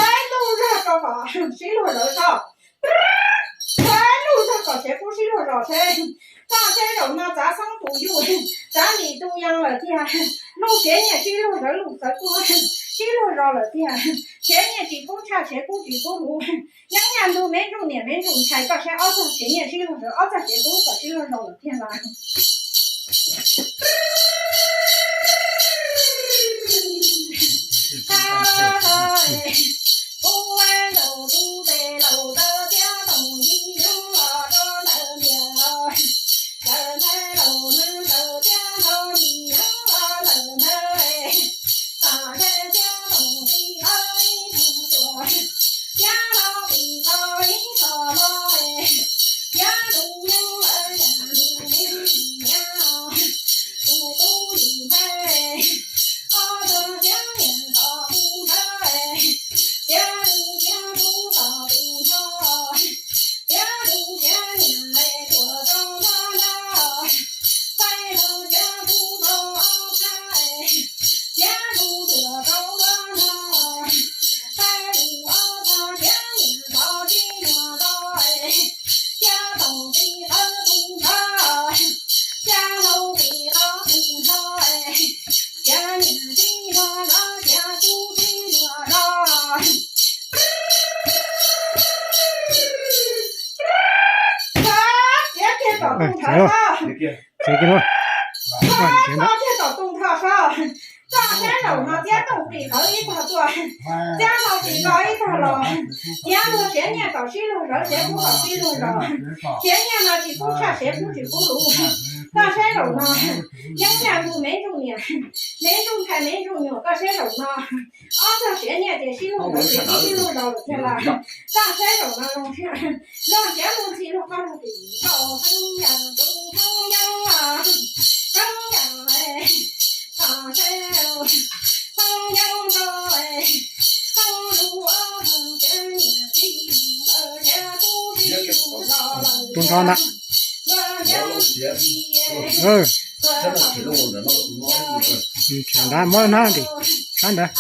Txhob ib lub zog rau kom sib luag zawv soj. Txhob ib lub zog kom siav kub sib luag zos seb. Txoj seb zaum no txav xoob tus yuj, txav lis tu yees lawm tiag. Lub siav nyiaj sib luag zawv lub txawv kub sib luag zos lawm tiag. Siav nyiaj tsis pub tshaj siav kub tsis pub luv. Yeeb nyiaj ntug me ntsuj niam me ntsuj ntxhais koj saib ob txoj siav nyiaj sib luag zawv ob txoj siav kub kom sib luag zos lawm tiag las. Txiav kiag tom tu nthov soj. Txiav kiag tom tu nthov soj. Txoj sab laug no Txiab Tooj Pim qawv ib tog tuaj, Txiab Hlau Pim Npau ib tog los. Txiav luag siav nyiaj kom sib luag zawv, siav kub kom sib luag zos. Siav nyiaj no tsis pub tshaj siav kub tsis pub luv. Txoj sab laug no yeeb nyiaj ntug me ntsuj niam, me ntsuj ntxhais me ntsuj nyuam txoj sab laug no. Ob txoj siav nyiaj ces sib luag zawv siav kub sib luag zos lawm thiab las. Txoj sab laug no zoo siab, zoo siab luag ntxhi luag qab luag tim. Tu nrho ntag. Tseem nrad muab hnab ntim sab ntawd.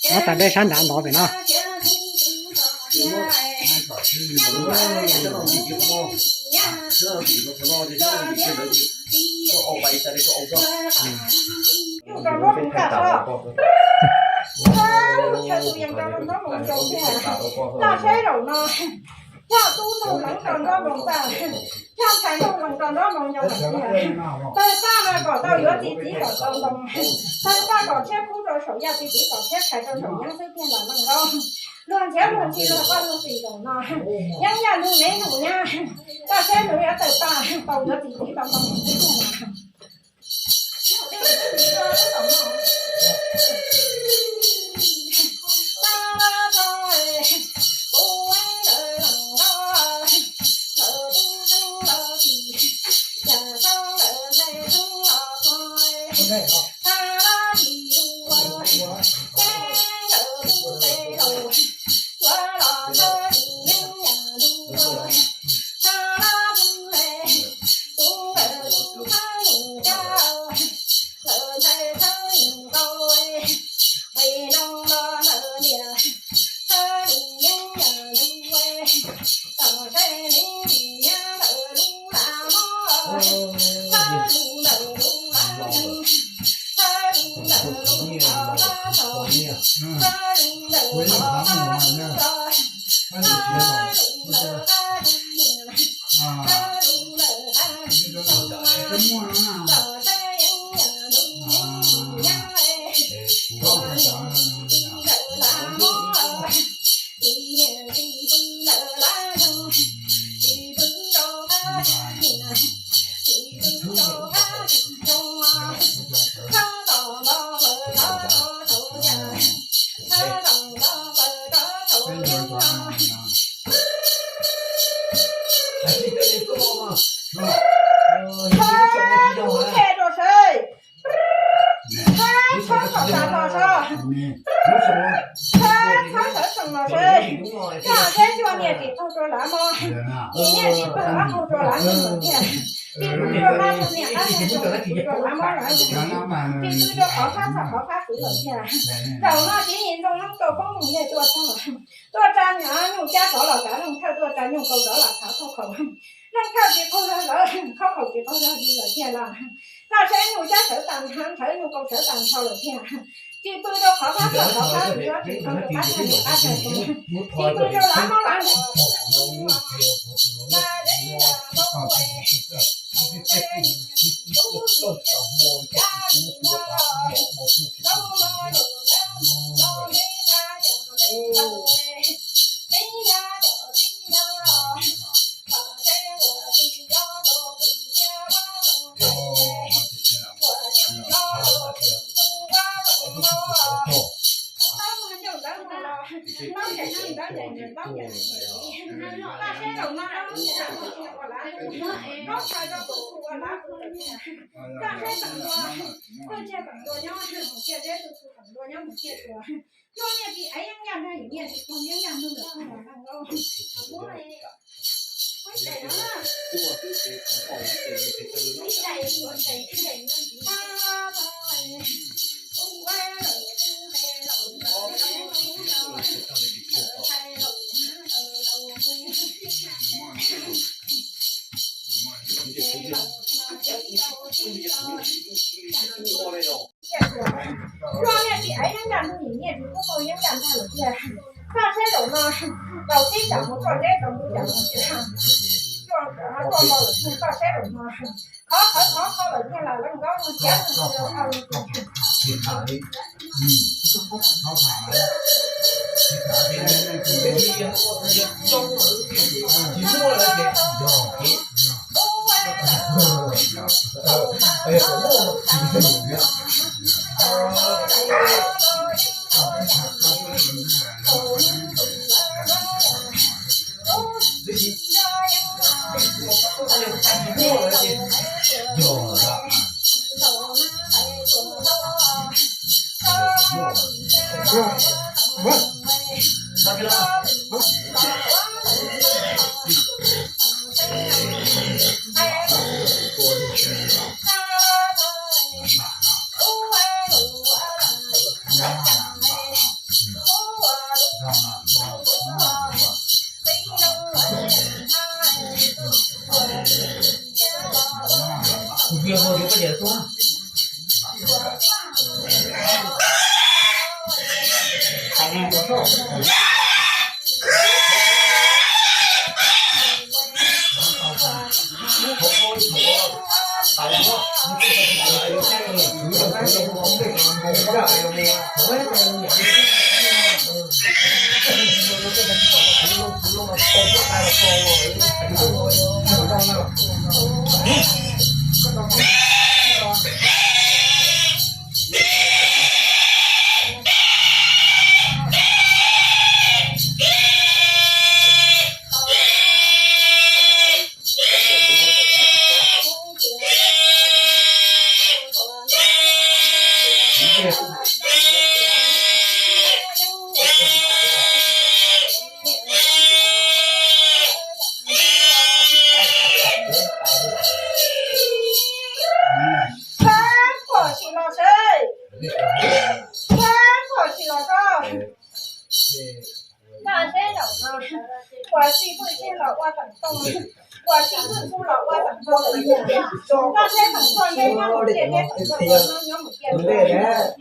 Muab tas dej sab nrad ntov pem no. Txoj sab laug no, yog tub nraug hloov rau nraub moos txaj, yog ntxhais nraug hloov rau nraub moos nyob lawm tiag. Tawg txaj no kom tau yuav txiv txiv kom tau ntoo, tawg txaj kom tshiab kub rau saum yaj, txiv txiv kom tshiab tshais rau saum yeeb xwb tiag los meej nkaus. Luag nrhiav luag ntxhi luag poj luag tim zaum no, yeeb yaj ntug me nus nyab, koj saib nws yuav tawm tag tau yuav txi txiv tau tau mus xwb tiag. Txhob kub khe rau sawv, txhob txhob xav los sawv, txhob txhob sawv tsees los sawv. Coj teb cua niam tsis taug rua lav mog, niam niam tsis taug ob taug rua lav mog lawm thiab. Tsis pw rua qab tug niam qab tug txoom, tsis pw rua lav mog lawm, tsis pw rua qhov fab txog qhov fab kwv lawm thiab. Zaum no tib neeg ntoo noob rau poob mus yawg tua txog, tuaj tsa nyuj cab rov los kav leej thawj, tuaj tsa nyuj kaus rov los kav khauj khaum. Leej thawj tsis qaug zog lawm, khauj khaum tsis qaug zog li lawm thiab los. Koj saib nyuj cab sawv tas nrhawv, nrhawv nyuj kaus sawv tas nrho lawm thiab. Tsis pw rau qhov fab txog qhov fab kwv, tsis pw rau qab tug niam qab tug txoom, tsis pw rau lav mog lawm. Koj saib teem ntua, koj ntsia teem ntua nyob mus cia zeb, tus tus teem ntua nyob mus cia tuas. Luag niag tsis aiv yeeb yaj nrog yus niag tsis pog yeeb yaj nrog lawm koj los nqa nkauj. Luag niag tsis aiv yeeb yaj nrog yus niag tsis pog yeeb yaj nrog lawm tiag. Koj saib zaum no, tau tib tsam mus txoj zeb tau ntu tsam mus txoj, tuaj npau lawm tiag, koj saib zaum no. Qhov qhawv qhov qhov lawm tiag, los leej nkaub mus thiab mus tsis los tau li tiag. Pab kom tsis los seb, pab kom tsis los tau. Nqa seb zaum no, ua si phooj ywg los ua teem toj, ua si phooj ywg los ua teem toj, nqa seb teem toj nyob mus tiag, nyob mus tiag, hais npaum li tuam tsev, tseem hais tias nyob mus tiag,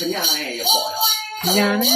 Nyab ne.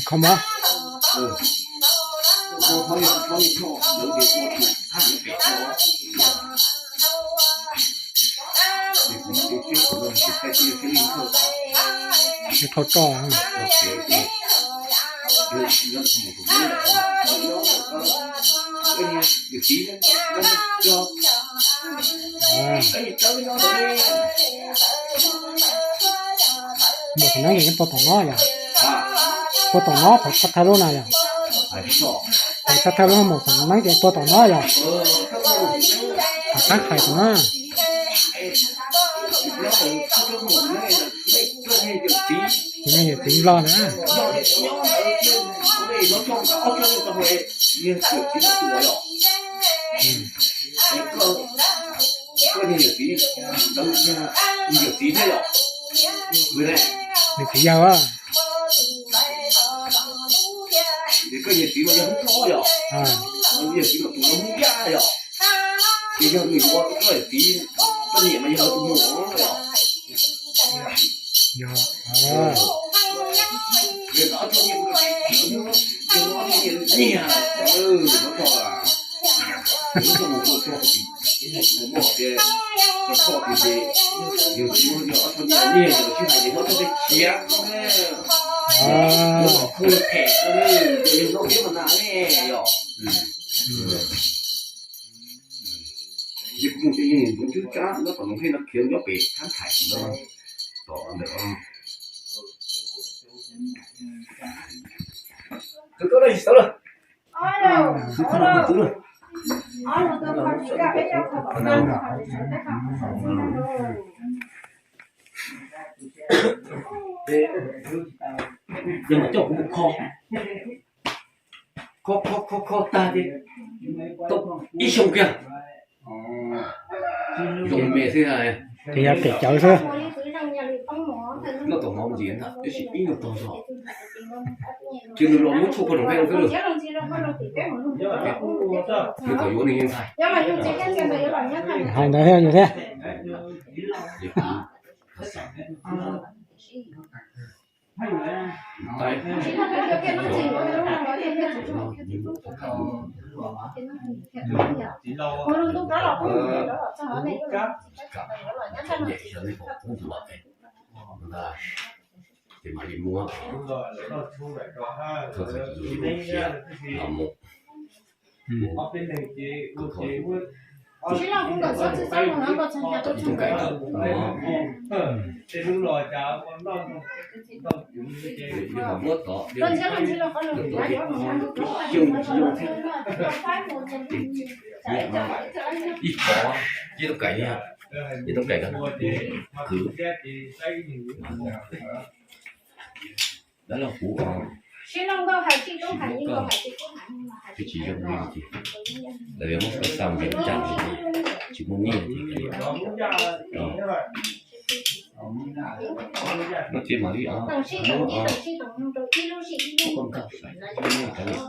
Kho mov. Kho koj. Maum Xam Neeb ces nyob puag tom no yog? Puag tom no thaum thawj lub na yog? Thaum thawj lub Maum Xam Neeb ces puag tom no yog? Thaum qab hais tom no. Tus me yawm txiv Nplog na. Nws txiv yawg. Yog. Yog mas coj kuv mus kho, kho kho kho kho tag ces tau ib xyoos kiag. Zoo me xwb. Ces yog pem cawv xwb. Noj tom hmov ntsis ntag, tab sis ib nyuag tog zog. Ces nws los muab tshuaj poj room hej xwb. Nws kom yuav nws yeej ntxhais. Hais ntawd thiab yus thiab. Ces mam li muab, thaum thaum yus siav los mus, kuv kho ib tug kaim ntawm no, yus ho muab tod, tod ces xyoo tsis zoo thiab. Ib qho, ib tug kaim, ib tug kaim ntawd kwv. Dab laug kuv, tsis muab koj, twb tsis zoo li ces lawv yuav muab koj xa mus nram tsam, tsis muaj nyiaj ces, no ces mam li, muab koj nkag saib, muaj nyiaj rau.